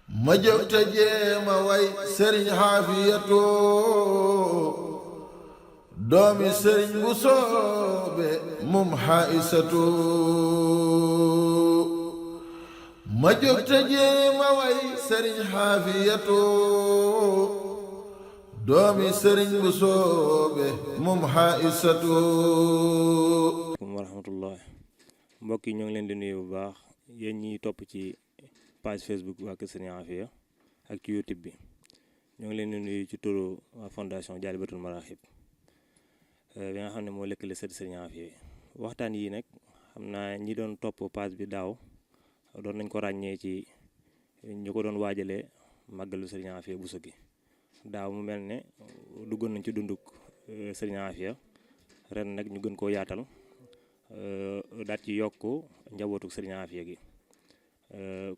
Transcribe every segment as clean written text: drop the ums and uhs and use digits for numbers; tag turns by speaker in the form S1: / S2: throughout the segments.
S1: ma jóg te jéema way sëriñ xaafiyatu doomi sëriñ bu soobe mum xaisatu ma jóg te jéema way sëriñ xaafiyatu doomi sëriñ bu soobe mum xaisatu.
S2: wa rahmatullah mbokk yi ñoo ngi leen di nuyu bu baax yéen ñi topp ci page Facebook waa Kër Serigne Afia ak ci YouTube bi ñoo ngi leen di nuyu ci turu waa fondation Dialibatoul Marakhib bi nga xam ne moo lëkkale sët Serigne Afia waxtaan yi nag xam naa ñi doon topp page bi daaw doon nañ ko ràññee ci ñu ko doon waajalee màggalu Serigne Afia Bousso gi daaw mu mel ne duggoon nañ ci dunduk Serigne Afia ren nag ñu gën koo yaatal daat ci yokk njabootuk Serigne Afia gi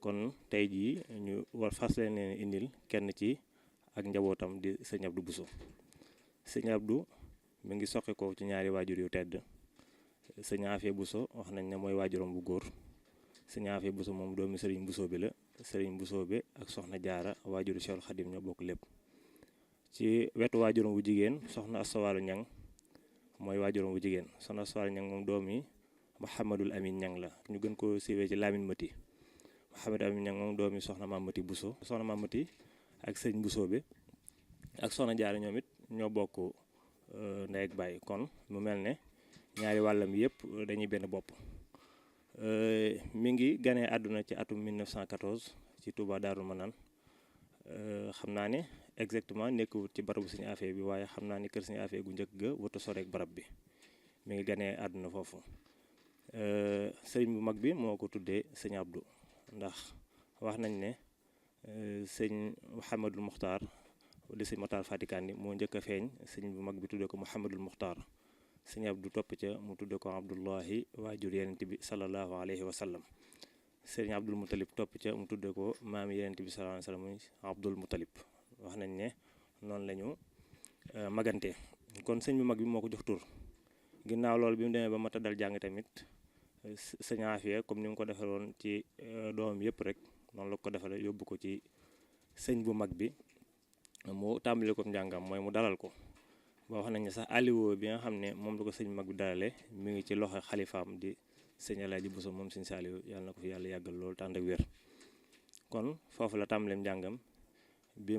S2: kon tey jii ñu war fas leen indil kenn ci ak njabootam di sëñ Abdou Bousso. sëñ Abdou mi ngi soqe ko ci ñaari waajur yu tedd sëñ Afia Bousso wax nañ ne mooy waajuram bu góor sëñ Afia Bousso moom doomi Serigne Bousso bi la Serigne Bousso bi ak soxna Jaara waajuru Cheikh Khadim ñoo bokk lépp. ci wetu waajuram bu jigéen soxna Astawalu Ñang mooy waajuram bu jigéen soxna Astawalu Ñang moom doomi Mouhamadul Amin Ñang la ñu gën ko siiwee ci Lamine Mati Mouhamadul Amin Ñang moom doomi soxna Maam Mati Bousso soxna Maam Mati ak sëñ Bousso bi ak soxna Jaara ñoom it ñoo bokk ndey ak baay kon mu mel ne ñaari wàllam yëpp dañuy benn bopp. Mi ngi ganee àdduna ci atum 1914 ci Touba Daaru Manaan xam naa ne exactement nekkul ci barabu Serigne Afia bi waaye xam naa ni kër Serigne Afia gu njëkk ga wata soreek barab bi mi ngi ganee àdduna foofu. Sëriñ bu mag bi moo ko tuddee sëñ Abdou ndax wax nañ ne sëñ Mouhamadul Muxtaar di sëñ Matar Fatikandi moo njëkk a feeñ sëñ bu mag bi tuddee ko Mouhamadul Muxtaar sëñ Abdou topp ca mu tuddee ko Abdullahi waajur yenent bi sallallahu alayhi wa sallam sëriñ Abdul Mutalib topp ca mu tuddee ko maami yenent bi sallallahu alayhi wa sallam muy Abdul Mutalib wax nañ ne noonu la ñu magante kon sëñ bu mag bi moo ko jox tur ginnaaw loolu bi mu demee ba mata dal jàng tamit sëñ Afia comme ni mu ko defee woon ci doomam yëpp rek noonu la ko defee yóbbu ko ci sëñ bu mag bi mu tàmbali ko njàngam mooy mu dalal ko ba wax nañ ne sax aliwoo bi nga xam ne moom la ko sëñ bu mag bi dalalee mi ngi ci loxo xalifaam di sëñ Alaaji Bousso moom sëñ Saaliw yàlla na ko fi yàlla yàggal loolu tànd ak wér. kon foofu la tàmbaleem njàngam bi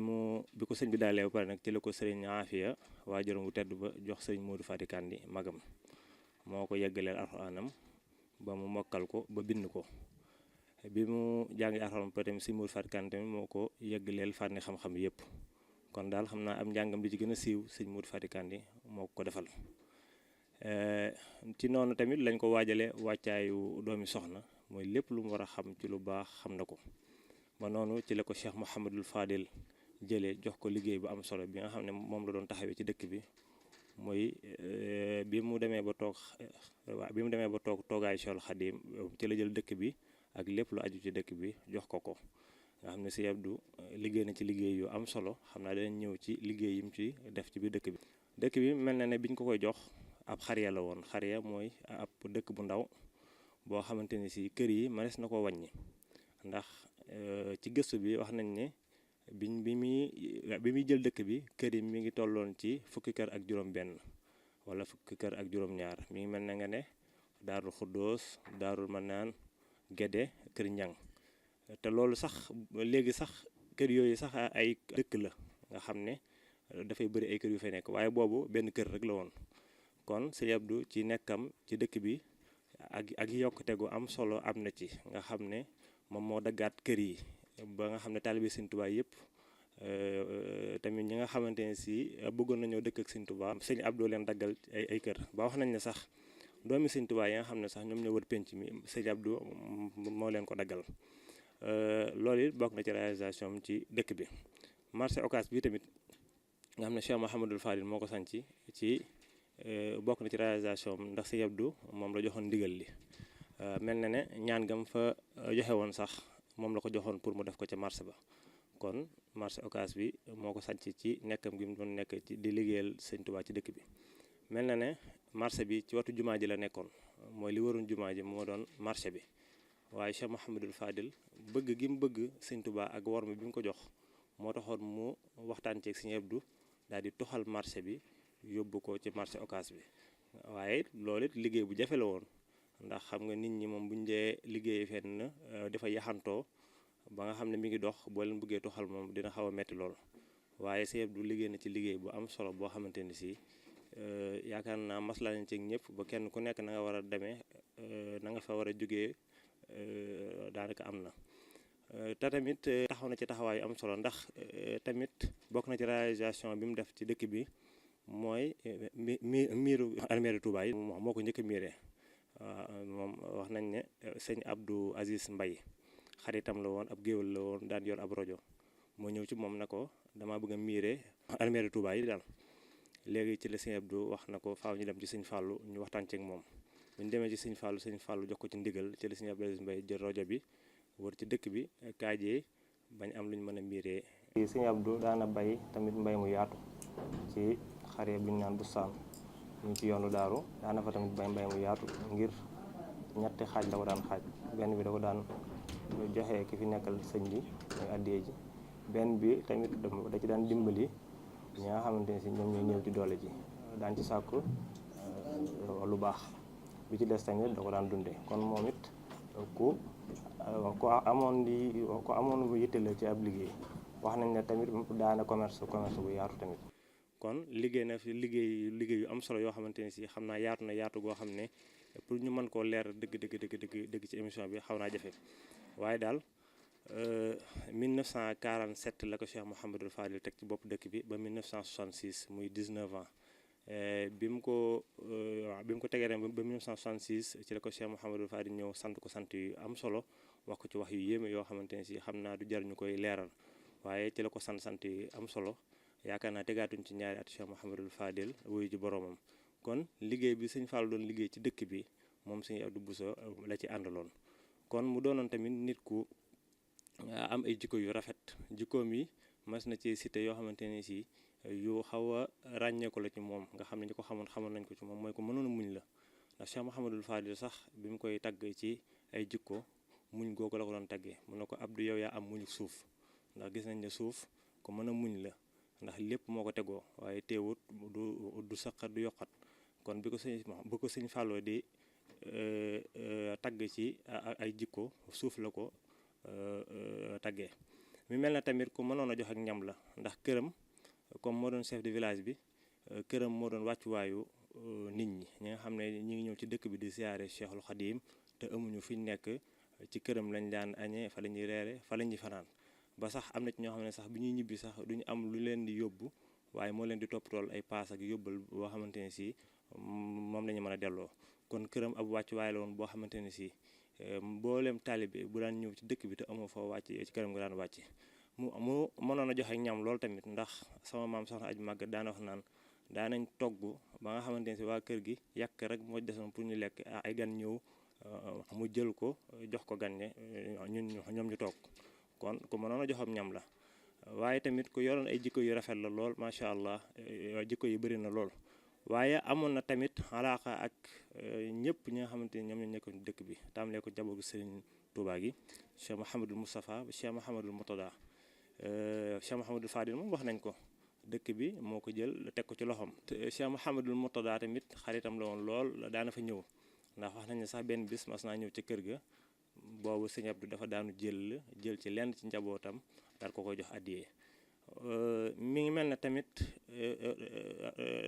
S2: ko sëñ bi dalalee ba pare nag ci la ko sëriñ Afia waajuram bu tedd ba jox sëriñ Modou Fatikandi magam moo ko yeggaleel alxuraanam ba mu mokkal ko ba bind ko bi mu jàngi alxuraan ba tamit sëñ Modou Fatikandi tamit moo ko yeggaleel fànni xam-xam yëpp kon daal xam naa am njàngam li ci gën a siiw sëñ Modou Fatikandi moo ko defal. ci noonu tamit lañ ko waajale wàccaayu doomi soxna mooy lépp lu mu war a xam ci lu baax xam na ko ba noonu ci la ko Cheikh Mouhamadul Fadil jëlee jox ko liggéey bu am solo bi nga xam ne moom la doon taxawee ci dëkk bi mooy bi mu demee ba toog toogaayu Cheikh Khadim ci la jël dëkk bi ak lépp lu aju ci dëkk bi jox ko nga xam ne si Abdou liggéey na ci liggéey yu am solo xam naa danañ ñëw ci liggéey yim ci def ci biir dëkk bi mel na ne biñ ko koy jox ab xariya la woon xariya mooy ab dëkk bu ndaw boo xamante ni si kër yi mënees na ko wàññi ndax ci gëstu bi wax nañ ne bi muy jël dëkk bi kër yi mi ngi tolloon ci fukki kër ak juróom-benn wala fukki kër ak juróom-ñaar mi ngi mel na nga ne Daarul Xuddoos Daarul Manaan Gédé Kër Ñang te loolu sax léegi sax kër yooyu sax ay dëkk la nga xam ne dafay bëri ay kër yu fay nekk waaye boobu benn kër rek la woon. kon sëñ Abdou ci nekkam ci dëkk bi ak yokkute gu am solo am na ci nga xam ne moom moo daggaat kër yi ba nga xam ne taalibe Sëñ Tuubaa yëpp tamit ñi nga xamante ne si bëggoon nañoo dëkk ak Sëñ Tuubaa sëñ Abdou leen daggal ay kër ba wax nañ ne sax doomi Sëñ Tuubaa yi nga xam ne sax ñoom ñoo wër penc mi sëñ Abdou moo leen ko daggal loolu it bokk na ci réalisation ci dëkk bi. marché Ocass bi tamit nga xam ne Cheikh Mouhamadul Fadil moo ko sanc ci bokk na ci réalisation ndax sëñ Abdou moom la joxoon ndigal li mel na ne ñaan gam fa joxe woon sax moom la ko joxoon pour mu def ko ca marché ba kon marché Ocass bi moo ko sanc ci nekkam gi mu doon nekk ci di liggéeyal sëñ Tuubaa ci dëkk bi. mel na ne marché bi ci watu jumaa ji la nekkoon mooy li waroon jumaa ji moo doon marché bi waaye Cheikh Mouhamadul Fadil bëgg gi mu bëgg sëñ Touba ak worma bi mu ko jox moo taxoon mu waxtaan ceeg sëñ Abdou daal di toxal marché bi yóbbu ko ci marché Ocass bi waaye loolu it liggéey bu jafe la woon ndax xam nga nit ñi moom buñ dee liggéey fenn dafa yaxantoo ba nga xam ne mi ngi dox boo leen bëggee toxal moom dina xaw a metti lool waaye sëñ Abdou liggéey na ci liggéey bu am solo boo xamante ni si yaakaar naa maslaa nañ ci ñëpp ba kenn ku nekk na nga war a demee na nga fa war a jógee daanaka am na te tamit taxaw na ci taxawaay yu am solo ndax tamit bokk na ci réalisation bi mu def ci dëkk bi mooy miiru armeeri Touba yi moo ko njëkk a miiree moom wax nañ ne sëñ Abdou Aziz Mbaye xaritam la woon ab géwél la woon daan yor ab rajo moo ñëw ci moom na ko dama bëgg a miire armeeri Touba yi daal léegi ci la sëñ Abdou wax na ko faaw ñu dem ci sëñ Fallou ñu waxtaan ceeg moom bu ñu demee ci sëñ Fallou jox ko ci ndigal ci la sëñ Abdou Aziz Mbaye jël rajo bi wër ci dëkk bi kaajee bañ am lu ñu mën a miiree. sëñ Abdou daana bay tamit mbay mu yaatu ci xare bi ñu naan bustaan ñu ci yoonu daaru daana fa tamit bay mbay mu yaatu ngir ñetti xaaj la ko daan xaaj benn bi da ko daan joxe ki fi nekkal sëñ bi muy addiyee ji benn bi tamit da ci daan dimbali ñi nga xamante ne si ñoom ñooy ñëw ci doole ji daan ci sàkku lu baax bi ci des tamit da ko daan dunde kon moom it ku amoon bu yitte la ci ab liggéey wax nañ ne tamit daana commerce bu yaatu tamit kon liggéey na fi liggéey yu am solo yoo xamante ne si xam naa yaatu goo xam ne pour ñu mën koo leer dëgg ci émission bi xaw naa jafe waaye daal 1947 la ko Cheikh Mouhamadul Fadil teg ci bopp dëkk bi ba 1966 muy 19 ans bi mu ko tegee ren ba 1966 ci la ko Cheikh Mouhamadul Fadil ñëw sant ko sant yu am solo wax ko ci wax yu yéeme yoo xamante ne si xam naa du jar ñu koy leeral waaye ci la ko sant yu am solo yaakaar naa tegaatuñ ci ñaari at Cheikh Mouhamadul Fadil wuyu ji boroomam kon liggéey bi sëñ Fall doon liggéey ci dëkk bi moom sëñ Abdou Bousso la ci àndaloon kon mu doonoon tamit nit ku am ay jikko yu rafet jikkoom yi mas na ci cité yoo xamante ne si yu xaw a ràññeeku la ci moom nga xam ne ñi ko xamoon nañ ko ci moom mooy ko mënoon a muñ la ndax Cheikh Mouhamadul Fadil sax bi mu koy tagg ci ay jikko muñ googu la ko doon taggee mun na ko Abdou yow yaa am muñu suuf ndax gis nañ ne suuf ko mën a muñ la ndax lépp moo ko tegoo waaye teewut du saqat du yokkat kon bi ko sëñ Fallou di tagg ci ay jikko suuf la ko taggee mi mel na tamit ku mënoon a jox ak ñam la ndax këram comme moo doon chef de village bi këram moo doon wàccuwaayu nit ñi nga xam ne ñi ngi ñëw ci dëkk bi di siyaare Cheikhul Khadim te amuñu fi ñu nekk ci këram lañ daan añee fa la ñuy reere fa la ñuy fanaan ba sax am na ci ñoo xam ne sax bi ñuy ñibbi sax duñu am lu leen di yóbbu waaye moo leen di toppatool ay paas ak yóbbal boo xamante ne si moom la ñu mën a delloo kon këram ab wàccuwaay la woon boo xamante ne si mboolem taalibe bu daan ñëw ci dëkk bi te amoo foo wàcc ci këram nga daan wàcc mu mënoon a joxe ñam loolu tamit ndax sama maam soxna aju màgg daana wax naan daanañ togg ba nga xamante ne si waa kër gi yàq rek moo desoon pour ñu lekk ay gan ñëw mu jël ko jox ko gan ñe ñoom ñu toog kon ku mënoon a joxam ñam la waaye tamit ku yoroon ay jikko yu rafet la lool macha allah jikko yu bëri na lool waaye amoon na tamit alaaka ak ñëpp ñi nga xamante ni ñoom ñoo nekkoon dëkk bi tàmbalee ko jaboogu Serigne Touba gi Cheikh Mouhamadul Moustapha Cheikh Mouhamadul Mourtada Cheikh Mouhamadul Fadil moom wax nañ ko dëkk bi moo ko jël teg ko ci loxoom. Cheikh Mouhamadul Mourtada tamit xaritam la woon lool daana fa ñëw ndax wax nañ ne sax benn bis mas naa ñëw ca kër ga boobu sëñ Abdou dafa daanu jël ci lenn ci njabootam daal ko koy jox addiyee mi ngi mel ne tamit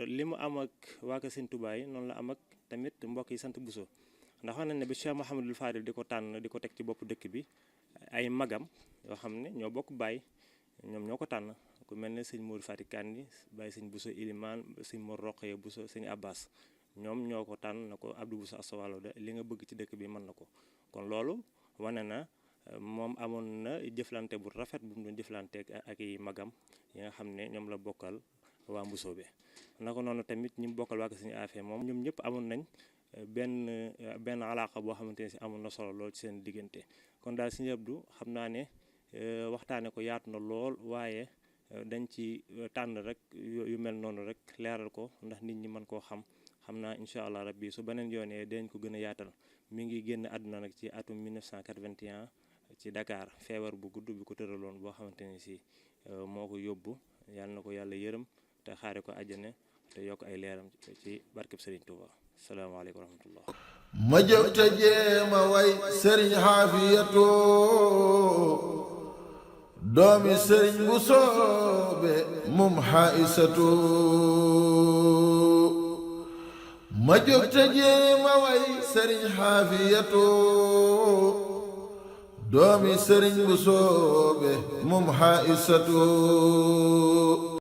S2: li mu am ak waa kër sëñ Touba yi noonu la am ak tamit mbokk yi sant Bousso ndax wax nañ ne bi Cheikh Mouhamadul Fadil di ko tànn di ko teg ci bopp dëkk bi ay magam yoo xam ne ñoo bokk baay ñoom ñoo ko tànn ku mel ne sëñ Modou Fati Kandi Baye sëñ Bousso Ilimaan sëñ Mor Roqee Bousso sëñ Abbas ñoom ñoo ko tànn na ko Abdou Bousso Asawalo de li nga bëgg ci dëkk bi mën na ko kon loolu wane na moom amoon na jëflante bu rafet bu mu doon jëflante ak i magam yi nga xam ne ñoom la bokkal waa Mbusoobe naka noonu tamit ñi mu bokkal waa Sëñ Afee moom ñoom ñëpp amoon nañ benn alaaka boo xamante ne si amoon na solo lool ci seen diggante kon daal Sëñ Abdu xam naa ne waxtaane ko yaatu na lool waaye dañ ci tànn rek yu mel noonu rek leeral ko ndax nit ñi mën koo xam naa incha allah rabbi su beneen yoonee dañ ko gën a yaatal mi ngi génn àdduna nag ci atum 1981 ci Dakar. Feebar bu gudd bi ko tëraloon boo xamante ni si moo ko yóbbu. yàlla na ko yàlla yërëm te xaare ko àjjana te yokk ay leeram ci barkeb Serigne Touba. salaamaaleykum wa rahmatullah.
S1: ma jóg te jéema way sëriñ xaafiyatu doomi sëriñ bu soobe mum xaisatu. ma jóg te jéema way sëriñ xaafiyatu doomi sëriñ bu soobe mum xaisatu.